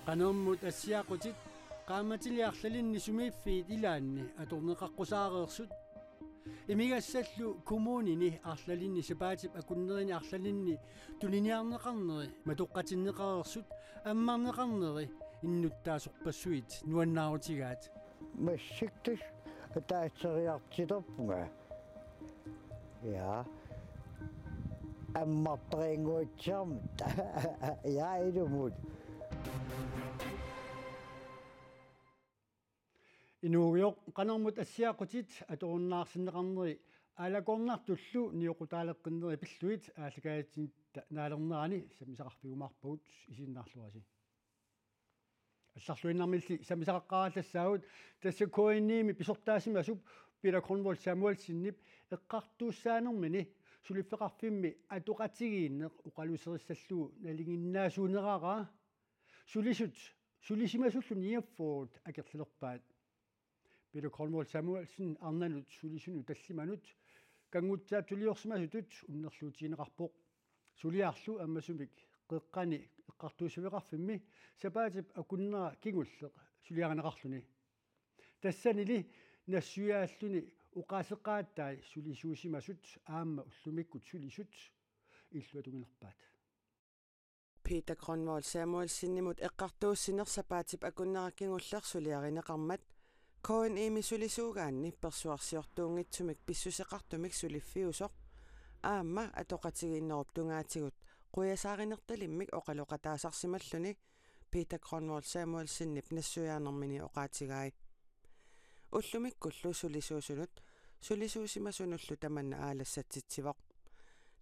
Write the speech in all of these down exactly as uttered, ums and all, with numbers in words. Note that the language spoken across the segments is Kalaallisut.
Qanormut assiaqutit qaammatili arlalinni sumiiffiit ilaanni atorneqaqqusaareersut. Imigassallu kommunini arlalinni sapaatip akunnerini arlalinni tuniniarneqarneri matoqqatinneqareersut ammarneqarneri innuttaasorpassuit nuannaarutigaat. Massakkut ataatseriartorpunga. Ja. Ammartarinnguatsiarmat. Ja, ilumut. Inuugujoq, qanormut assiaqutit atorunnaarsinneqarneri aalakoornartullu nioqqutaaleqqinneri pillugit aallakaatitsinni naalernerani sammisaqarfigiumaarpagut, isiginnaarluarisi. Allarluinnarmilli sammisaqaqqaarallassagut, tassa K N I-mi pisortaasimasup Peter Grønvold Samuelsenip eqqartuussaanermini suliffeqarfimmi atoqatigiinneq oqaluserissallugu nalinginnaasuuneraraa sulisut, sulisimasullu niogfyrre akerlilerpaat. Peter Grønvold Samuelsen arnanut sulisunut tallimanut kanngutsaatsoliorsimasutut unnerluutigineqarpoq. Suliarlu ammasumik qeqqani eqqartuussiveqarfimmi sapaatip akunnera kingulleq suliarineqarluni. Tassanili nassuiaalluni oqaaseqaatai sulisuusimasut aamma ullumikkut sulisut illuatungilerpaat. Peter Grønvold Samuelsenimut eqqartuussineq sapaatip akunnera kingulleq suliarineqarmat K N I-mi sulisuugaanni persuarsiortuunngitsumik pissuseqartumik suliffiusoq aamma atoqatigiinnerup tungaatigut qujasaarinertalimmik oqaloqataasarsimalluni Peter Grønvold Samuelsenip nassuiaanermini oqaatigai. Ullumikkullu sulisuusunut sulisuusimasunullu tamanna aalassatsitsivoq.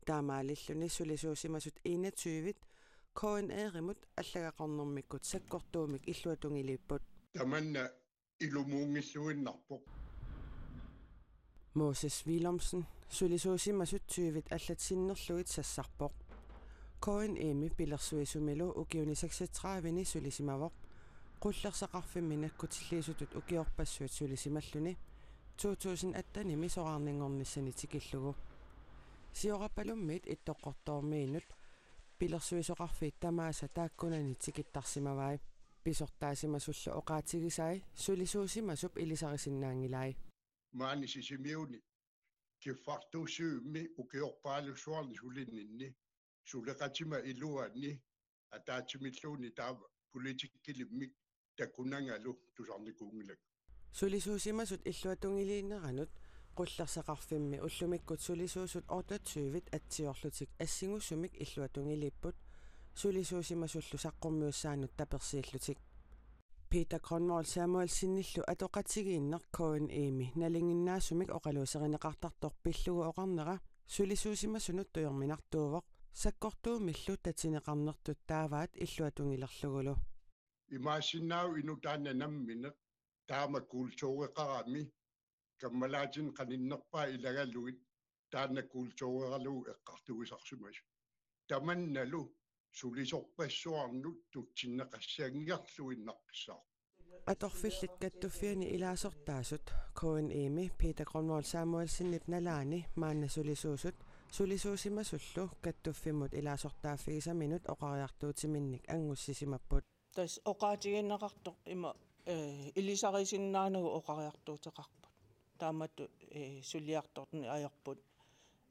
Taamaalilluni sulisuusimasut enogtyve K N R-imut allagaqarnermikkut sakkortuumik illuatungiliipput. Tamanna ilumuunngilluinnarpoq. Moses Willumsen, sulisuusimasut tyve allat sinnerlugit sassarpoq. K N I-mi pilersuisumilu ukiuni seksogtredive-ni sulisimavoq. Qullersaqarfimmi nakkutilliisutut ukiorpassuit sulisimalluni to tusind atten-imi soraarninngornissani tikillugu. Siorapalummit Ittoqqortoormiinut pilersuisoqarfiit tamaasa taakkunani tikittarsimavai. Pisortaasimasullu oqaatigisai sulisuusimasup ilisarisinnaanngilai. Maani Sisimiuni kiffartuussivimmi ukiorpaalussuarni sulininni suleqatima iluani ataatsimilluunniit taava politikkilimmik takunangalu tusarnikuunngilanga. Sulisuusimasut illuatungiliineranut qullersaqarfimmi ullumikkut sulisuusut otteogtyve atsiorlutik assingusumik illuatungiliipput, sulisuusimasullu saqqummiussaannut tapersiillutik. Peter Grønvold Samuelsenillu atoqatigiinneq K N I-mi nalinginnaasumik oqaluuserineqartartoq pillugu oqarnera sulisuusimasunut tujorminartuuvoq, sakkortuumillu tatineqarnertut taavaat illuatungilerlugulu. Imaassinnaavoq inuk taanna nammineq taama kultureqarami, kammalaatinik qaninnerpaat ilagalugit taanna kultureralugu eqqartugisarsimasut. Tamannalu sulisorpassuarnut tutsinneqassanngorluinnaqqissaaq. Atorfillit Kattuffianni ilaasortaasut K N I-mi Peter Grønvold Samuelsenip nalaani maanna sulisuusut sulisuusimasullu kattuffimmut ilaasortaaffigisaminut oqariartuutiminnik angussisimapput. Tassa oqaatigineqartoq ima, eh, ilisarisinnaanagu oqariartuuteqarput. Taamatut, eh, suliartorneq ajorput,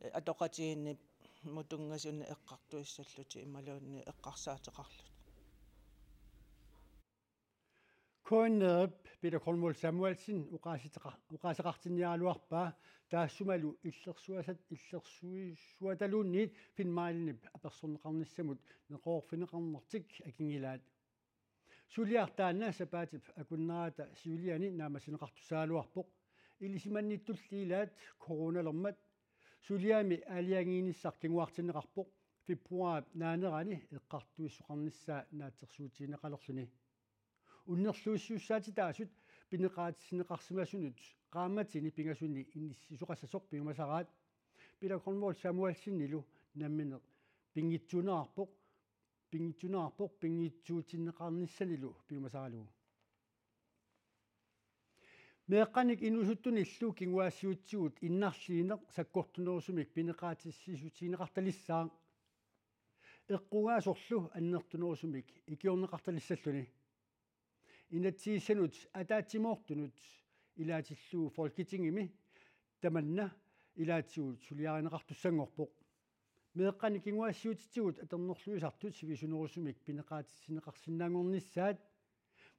eh, atoqatigiinnimmut tunngasunik eqqartuissallutik imaluunniit eqqarsaateqarlutik. K N R-ip Peter Grønvold Samuelsen oqaaseqa-, oqaaseqartinniaraluarpaa taassumalu illersuisat-, illersuisuataluunniit Finn Mejlenip apersorneqarnissamut neqeroorfigineqarnertik akinngilaat. Suliaq taanna sapaatip akunnerata siuliani naammassineqartussaagaluarpoq. Ilisimannittulli ilaat coronalermat suliami aalajangiinissaq kinguartinneqarpoq februaarip naanerani eqqartuisoqarnissaa naatsorsuutigineqalerluni. Unnerluussisussaatitaasut pineqaatissinneqarsimasunut qaammatini pingasuni inissisoqassasoq piumasaraat. Peter Grønvold Samuelsenilu nammineq pinngitsuunerarpoq, pinngitsuunerarpoq pinngitsuutinneqarnissanilu piumasaralugu. Meeqqanik inuusuttunillu kinguaassiuutsigut innarliineq sakkortunerusumik pineqaatississutigineqartalissaaq. Eqqugaasorlu annertunerusumik ikiorneqartalissalluni. inatsisissanut ataatsimoortunut ilaatillugu Folketingimi tamanna ilaatigut suliarineqartussanngorpoq. Meeqqanik kinguaassiuutitigut atornerluisartut sivisunerusumik pineqaatissinneqarsinnaanngornissaat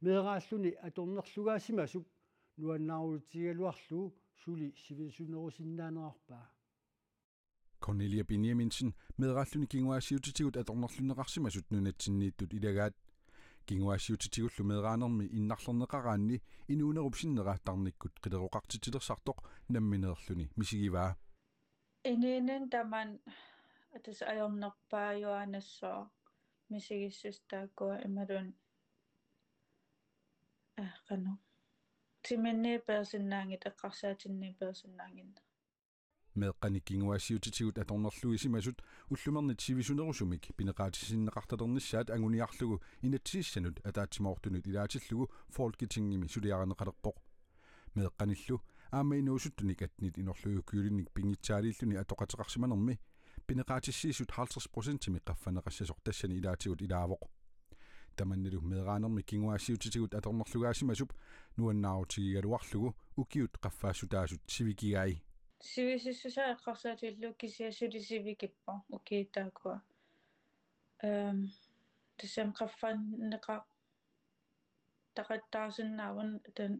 meeraalluni atornerlugaasimasup nuannaarutigigaluarlugu suli sivisunerusinnaanerarpaa. Cornelia Benjaminsen, meeraalluni kinguaassiuutitigut atornerlunneqarsimasut nunatsinniittut ilagaat. Kinguaassiuutitigullu meeraanermi innarlerneqaraanni inuunerup sinnera tarnikkut qileroqartitsilersartoq nammineerluni misigivaa. Inuuninni tamanna atas ajornerpaajuaannassooq, misigissutsit taakkua imaluunniit, eh, qanoq, timinniit peersinnaanngitsut, eqqarsaatinniit peersinnaannginnerat. Meeqqanik kinguaassiuutitigut atornerluisimasut ullumernit sivisunerusumik pineqaatissinneqartalernissaat anguniarlugu inatsisissanut ataatsimoortunut ilaatillugu Folketingimi suliarineqalerpoq. Meeqqanillu aamma inuusuttunik attenit inorluujukiulinnik pinngitsaaliilluni atoqateqarsimanermi pineqaatissiisut halvtreds procentimik qaffanneqassasoq tassani ilaatigut ilaavoq. Tamannalu meeraanermi kinguaassiuutitigut atornerlugaasimasup nuannaarutigigaluarlugu ukiut qaffaassutaasut sivikigai. Sivisussusaa eqqarsaatigalugu kisianni suli sivikippoq ukiut taakkua. Ehm, tassami qaffanneqa-, taqattaarsinnaavun tan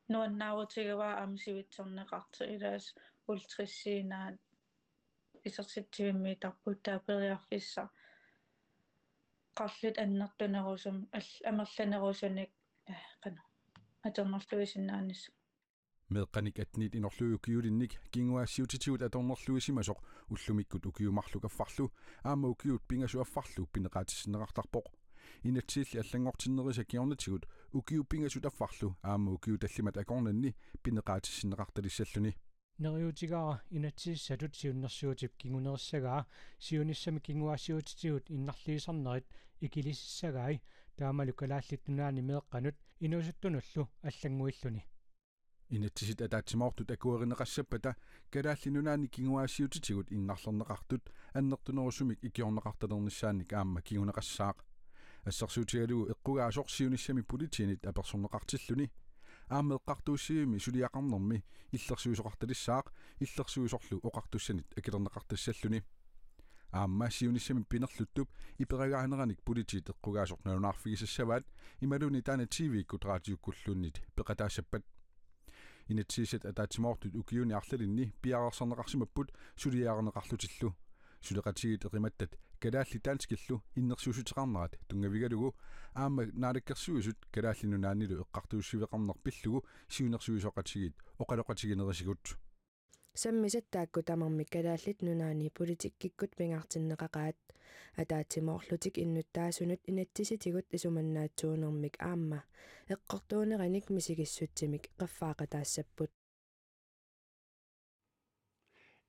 nuannaarutigivaa aamma sivitsorneqartoq, ilaasa ultrisiinaat isertitsivimmiittarput, taava periarfissaq qarlit annertunerusum-, al-, amerlanerusunik, eh, qanoq, atornerluisinnaanissaq. Meeqqanik attenit inorluujukiulinnik kinguaassiuutitigut atornerluisimasoq ullumikkut ukiut marluk affarlu aamma ukiut pingasut affarlu pineqaatissinneqartarpoq. Inatsisilli allanngortinnerisa kingornatigut ukiut pingasut affarlu aamma ukiut tallimat akornanni pineqaatissinneqartalissalluni. Neriuutigaara inatsisissatut siunnersuutip kingunerissagaa siunissami kinguaassiuutitigut innarliisarnerit ikilisissagai, taamalu Kalaallit Nunaanni meeqqanut inuusuttunullu allannguilluni. Inatsisit ataatsimoortut akuerineqassappata Kalaallit Nunaanni kinguaassiuutitigut innarlerneqartut annertunerusumik ikiorneqartalernissaannik aamma kinguneqassaaq. Assersuutigalugu eqqugaasoq siunissami politiinit apersorneqartilluni. Aamma eqqartuussivimmi suliaqarnermi illersuisoqartalissaaq, illersuisorlu oqartussanit akilerneqartassalluni. Aamma siunissami pinerluttup iperagaaneranik politiit eqqugaasoq nalunaarfigisassavaat imaluunniit taanna T V-kkut raatiukkulluunniit peqataassappat. Inatsisissat ataatsimoortut ukiuni arlalinni piareersarneqarsimapput suliarineqarlutillu. Suleqatigiit eqimattat kalaallit danskillu innersuussuteqarnerat tunngavigalugu aamma Naalakkersuisut Kalaallit Nunaannilu eqqartuussiveqarneq pillugu siunnersuisoqatigiit oqaloqatiginerisigut. Sammisat taakku tamarmik Kalaallit Nunaanni politikkikkut pingaartinneqaqaat. Ataatsimoorlutik innuttaasunut inatsisitigut isumannaatsuunermik aamma eqqortuuneranik misigissutsimik qaffaaqataassapput.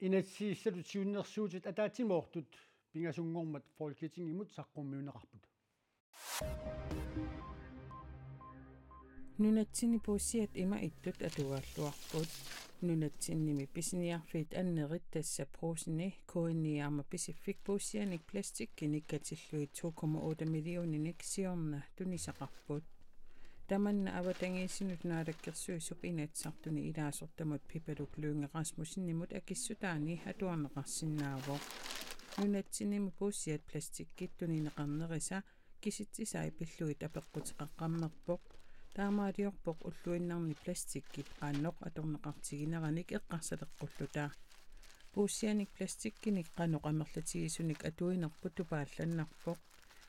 Inatsisissatut siunnersuutit ataatsimoortut pingasunngormat Folketingimut saqqummiunneqarput. Nunatsinni puussiat ima ittut atugalluarput. Nunatsinnimi pisiniarfiit annerit, tassa Brugseni, K N I aamma Pisiffik, puussianik plastikkinik katillugit to komma otte millioninik siorna tunisaqarput. Tamanna avatangiisinut Naalakkersuisup Inatsisartuni ilaasortamut Pipaluk Lynge Rasmussenimut akissutaani atuarneqarsinnaavoq. Nunatsinnimi puussiat plastikkit tunineqarnerisa kisitsisai pillugit apeqquteqaqqammerpoq. Taamaaliorpoq ulluinnarni plastikkip qanoq atorneqartigineranik eqqarsaleqqulluta. Puussianik plastikkinik qanoq amerlatigisunik atuinerput tupaallannarpoq.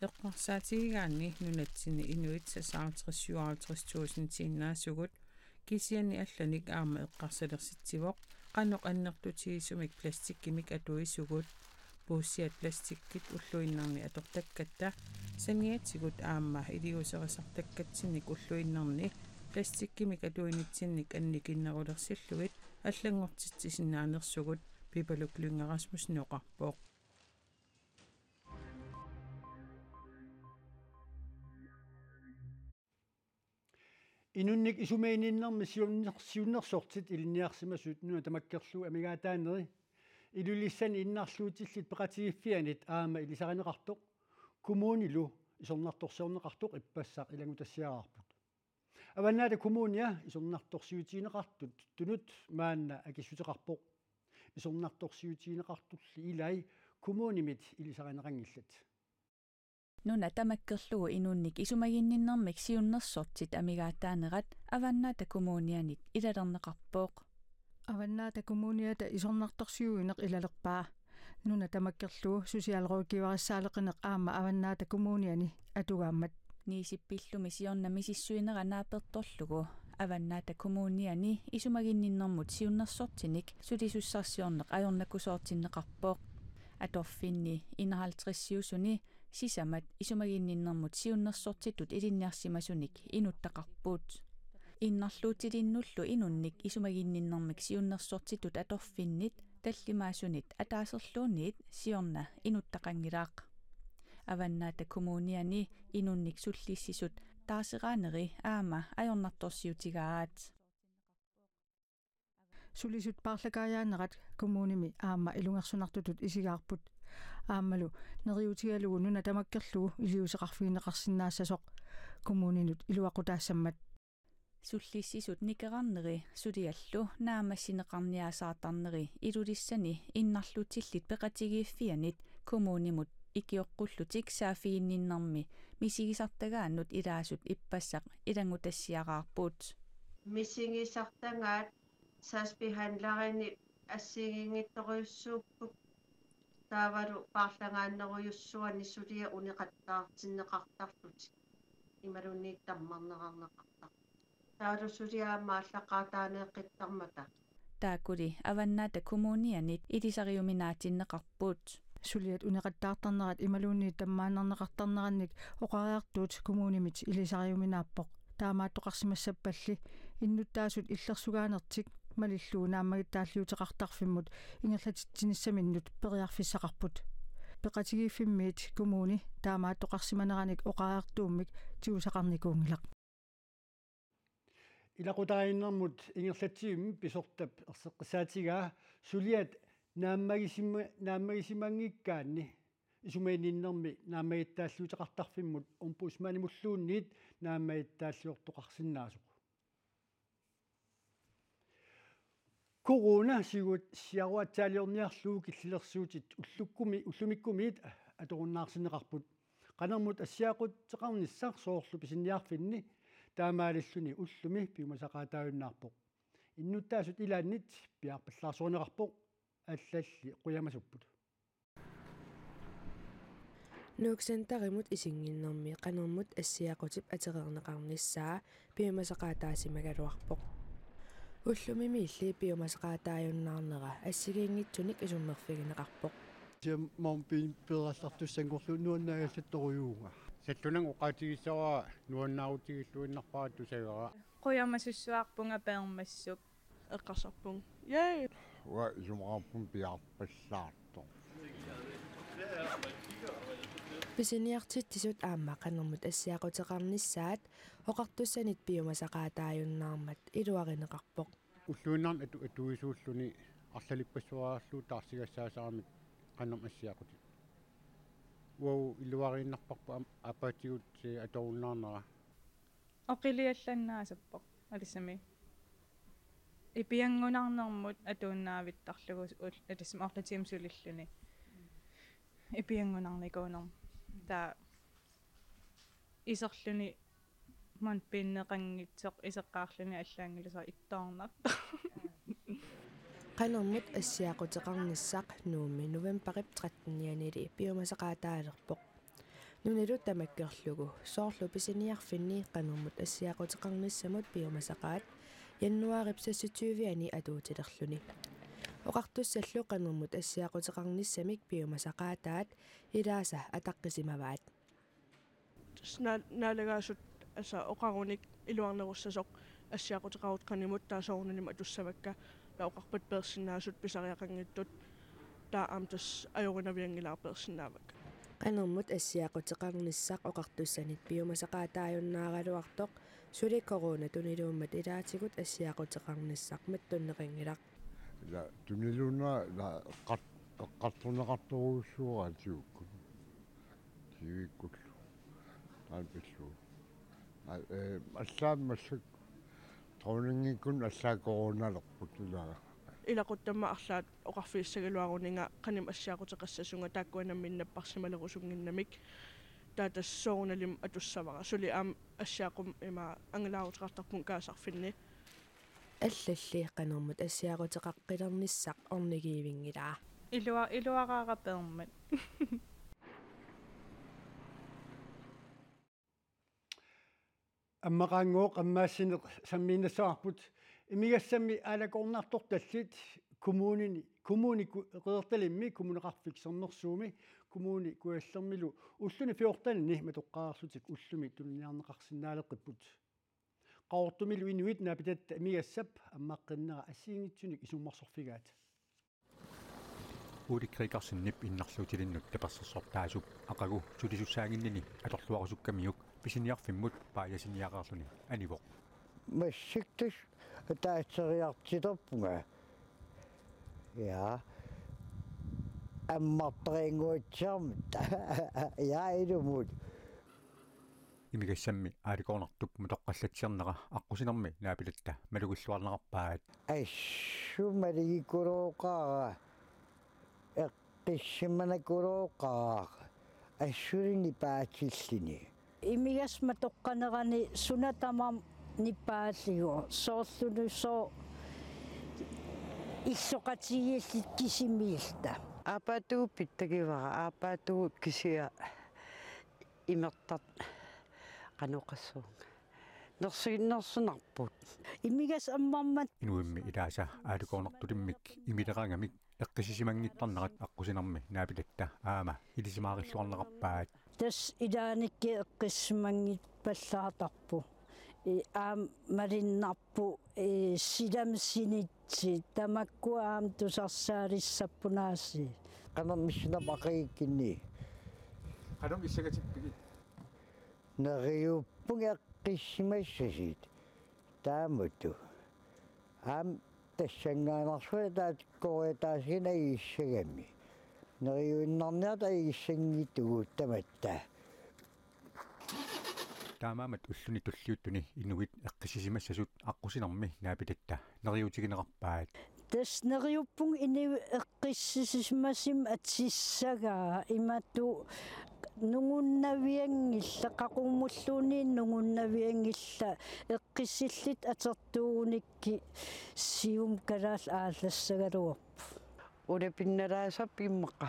Eqqarsaatigigaanni nunatsinni inuit seksoghalvtreds syvoghalvtreds tusindtiinnaasugut, kisianni allanik aamma eqqarsalersittivoq qanoq annertutigisumik plastikkimik atuisugut. Puussiat plastikkit ulluinnarni atortakkatta saniatigut aamma iliuuserisartakkatsinnik ulluinnarni plastikkimik atuinitsinnik annikinnerulersillugit allanngortitsisinnaanersugut, Pipaluk Lynge Rasmussen oqarpoq. Inunnik isumaginninnermi siunner-, siunnersortit ilinniarsimasut nuna tamakkerlugu amigaataaneri Ilulissani innarluutillit peqatigiiffiannit aamma ilisarineqartoq, kommunilu isornartorsiorneqartoq ippassaq ilanngutassiaraarput. Avannaata Kommunia isornartorsiutigineqartut tunut maanna akissuteqarpoq. Isornartorsiutigineqartulli ilai kommunimit ilisarineqanngillat. Nuna tamakkerlugu inunnik isumaginninnermik siunnersortit amigaataanerat Avannaata Kommunianit ilalerneqarpoq. Avannaata Kommuniata isornartorsiuineq ilalerpaa. Nuna tamakkerlugu socialrådgiverissaaleqineq aamma Avannaata Kommuniani atugaammat. Niisippillumi siorna misissuinera naapertorlugu Avannaata Kommuniani isumaginninnermut siunnersortinik sulisussarsiorneq ajornakusoortinneqarpoq. Atorfinni enoghalvtredsiusuni sisamat isumaginninnermut siunnersortitut ilinniarsimasunik inuttaqarput. Innarluutilinnullu inunnik isumaginninnermik siunnersortitut atorfinnit tallimaasunit ataaserluunniit siorna inuttaqanngilaq. Avannaata Kommuniani inunnik sullissisut taaseraaneri aamma ajornartorsiutigaat. Sulisut paarlakaajaanerat kommunimi aamma ilungersunartutut isigaarput. Aammalu neriuutigalugu nuna tamakkerlugu iliuuseqarfigineqarsinnaassasoq kommuninut iluaqutaassammat. Sullissisut nikerarneri suliallu naammassineqarniasaartarneri Ilulissani innarluutillit peqatigiiffiannit kommunimut ikioqqullutik saaffiginninnermi misigisartagaannut ilaasut ippassaq ilanngutassiaraarput. Misigisartagaat sagsbehandlerinit assigiinngitsorujussuupput, taavalu paarlagaannerujussuarnik suliat uneqattaartinneqartarlutik imaluunniit tammarneqarneqartarlutik. Taavalu suliat aamma aallaqqaataaneeqqittarmata. Taakkuli Avannaata Kommunianit ilisariuminaatinneqarput. Suliat uneqattaartarnerat imaluunniit tammaannarneqartarnerannik oqariartuut kommunimit ilisariuminaappoq. Taamaattoqarsimassappalli innuttaasut illersugaanertik malillugu naammagittaalliuteqartarfimmut ingerlatitsinissaminnut periarfissaqarput. Peqatigiiffimmiit kommuni taamaattoqarsimaneranik oqariartuummik tigusaqarnikuunngilaq. Ilaqutariinnermut ingerlatsivimmi pisortap erseqqissaatigaa suliat naammagisima-, naammagisimanngikkaanni isumaginninnermi naammagittaalliuteqartarfimmut ombudsmanimulluunniit naammagittaalliortoqarsinnaasoq. Corona sigut siaruatsaaliorniarlugu killilersuutit ullukkumi-, ullumikkumiit atorunnaarsinneqarput. Qanermut assiaquteqarnissaq soorlu pisiniarfinni taamaalilluni ullumi piumasaqaataajunnaarpoq. Innuttaasut ilaannit piaarpallaarsuarneqarpoq, allalli qujamasupput. Nuuk Centerimut isiginnginnermi qanermut assiaqutip atereerneqarnissaa piumasaqaataasimagaluarpoq. Ullumimiilli piumasaqaataajunnaarnera assigiinngitsunik isummerfigineqarpoq. Siammaum pin-, peerallartussanngorlugu nuannaagallattorujuuvunga. Sallunanga oqaatigissavara nuannaarutigilluinnarpara tusagara. Qujamassussuarpunga peermassuk. Eqqarsarpunga. Yay! Uanga isumaqarpunga piaarpallaartoq. Pisiniartitsisut aamma qanermut assiaquteqarnissaat oqartussanit piumasaqaataajunnaarmat iluarineqarpoq. Ulluinnarni atu-, atuisuulluni arlalippassuarlu taarsigassaasaramik qanermut assiaqutit. Uagut iluariinnarparput am-, aappaatigut, eh, atorunnaarnera. Oqiliallannaasarpoq alissami. Ipianngunarnermut atuinnaavittarlugu ul-, alissami orlatimi sulilluni. Ipianngunarnikuunermut. Taava iserluni mundbindeqanngitsoq iseqqaarluni allaanngilasoq ittoornartoq. Qanermut assiaquteqarnissaq Nuummi novembarip trettenianili piumasaqaataalerpoq. Nunallu tamakkerlugu soorlu pisiniarfinni qanermut assiaquteqarnissamut piumasaqaat januaarip seksogtyviani atuutilerluni. Oqartussallu qanermut assiaquteqarnissamik piumasaqaataat ilaasa ataqqisimavaat. Tassa naa-, naalagaasut, altså, oqarunik iluarnerussasoq assiaquteqarutta qanimut taava soorunami atussavakka, taava oqarpata peersinnaasut pisariaqanngitsut, taava aamma tassa ajorinavianngilara peersinnaavakka. Qanermut assiaquteqarnissaq oqartussanit piumasaqaataajunnaaraluartoq suli corona tuniluummat ilaatigut assiaquteqarnissaq mattunneqanngilaq. Ila tuniluunniit ila eqqar-, eqqartorneqartorujussuuara atiukkut. Tivikkullu. Taanna pillugu. Allaammi massakkut dronningikkut allaat coronalerput ilaa. Ilaquttama arlaat oqarfigissagaluaruninga qanimut assiaquteqassasunga taakkua nammineq napparsimalerusunnginnamik. Taava tassa soorunalimi atussavara. Suli aamma assiaqqummik ima angalaaruteqartarpunga kaasarfinni. Allalli qanermut assiaquteqaqqilernissaq ornigivinngilaa. Ilua-, iluaraara peermat. Ammaqaanngooq ammaassineq sammiinnassavarput. Imigassammi aalakoornartortallit kommunini, kommuni Ku-, Qeqertalimmi, Kommuneqarfik Sermersuumi, Kommune Kujallermilu ulluni fjortenini matoqqareerlutik ullumi tuniniarneqarsinnaaleqqipput. Qaqortumilu inuit naapitatta imigassap ammaqqinneq assigiinngitsunik isummersorfigaat. Ole Gregersenip innarluutilinnut tapersersortaasup aqagu sulisussaaginnini atorluarusukkamiuk pisiniarfimmut paajasiniaqarluni anivoq. Massakkut tassa ataatseriartorpunga. Ja. Ammartarinnguatsiarmata. Ja, ilumut. Imigassammi aalakoornartup matoqqallatsiarnera aqqusinermi naapitatta malugilluarneqarpaat. Assut malugikkulooqaara, eqqissimanakkulooqaara, assulini paatilluni. Imigassaq matoqqanerani suna tamarmi nipaallugu, soorlumi sooq illoqatigiillit kisimiilluta. Aappaatut pitsagivara, aappaatut kisianni imertat qanoq oqassuunga. Nersuinnersunarput. Imigassaq ammarmat. Inuimmi ilaasa aalakoornartulimmik imileraangamik eqqissisimanngittarnerat aqqusinermi naapitatta aamma ilisimaarilluarneqarpaat. Tassa ilaannikkut eqqissimanngippallartarpoq. I-, aamma malunnarpoq, i-, silamut sinitsit, tamakkua aamma tusarsaalissapput aasiit. Qanormi sinap aqagikkunni. Qanormi issagatippigit? Neriuppunga eqqissimassasut. Taamatut. Aamma tassanngaannarsuaq taakku ataasiinnaq igissagami. Neriuinnarniartut igissanngitsugut tamatta. Taamaammat ulluni tulliuttuni inuit eqqissisimassasut aqqusinermi naapitatta neriuutigineqarpaat. Tassa neriuppunga inuit eqqissisimasumik atissagaa imatut nungunnavianngillat, qaqummulluunniit nungunnavianngillat, eqqissillutik atortuunikkit siumut kalaallit aallassagaluarput. Ulapinnalaassapput immaqa.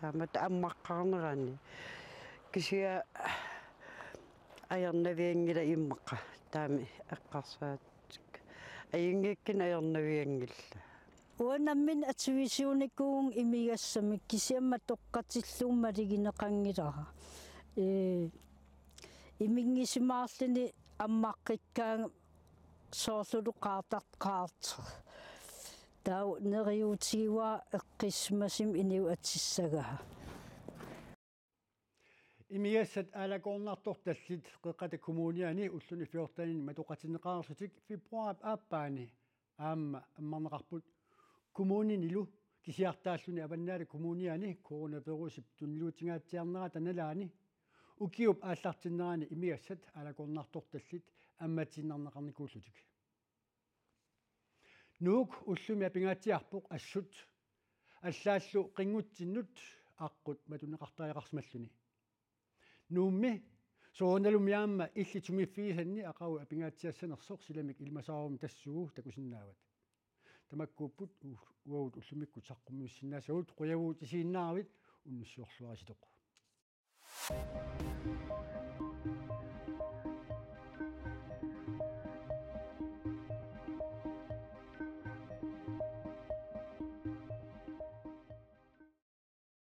Taamatut ammaqqaarnerani. Kisianni ajornavianngilaq immaqa. Taama eqqarsaat. Ajunngikkunik ajornavianngillat. Uanga nammineq atuisuunikuuvunga imigassamik kisianni matoqqatillugu malugineqanngilara. Ee, iminngisimaarluni ammaqqikkaangat soorlulu qaartartoq qaartoq. Taava neriuutigivara eqqissisimasumik inuit atissagaa. Imigassat aalakoornartortallit Qeqqata Kommuniani ulluni fjortenini matoqatinneqareerlutik februaarip aappaani aamma ammarneqarput. Kommuninilu kisiartaalluni Avannaata Kommuniani coronavirusip tuniluutingaatsiarnerata nalaani ukiup aallartinnerani imigassat aalakoornartortallit ammatiinnarneqarnikuullutik. Nuuk ullumi apingaatsiarpoq assut allaallu qingutsinnut aqqut matuneqartariaqarsimalluni. Nuummi soorunalumi aamma illit sumiiffigisanni aqagu apingaatsiassanersoq silamik ilimasaarumik tassuugu takusinnaavat. Tamakkuupput u-, uagut ullumikkut saqqummiussinnaasagut, qujavugut isiginnaaravit, unnussiorluaritsi.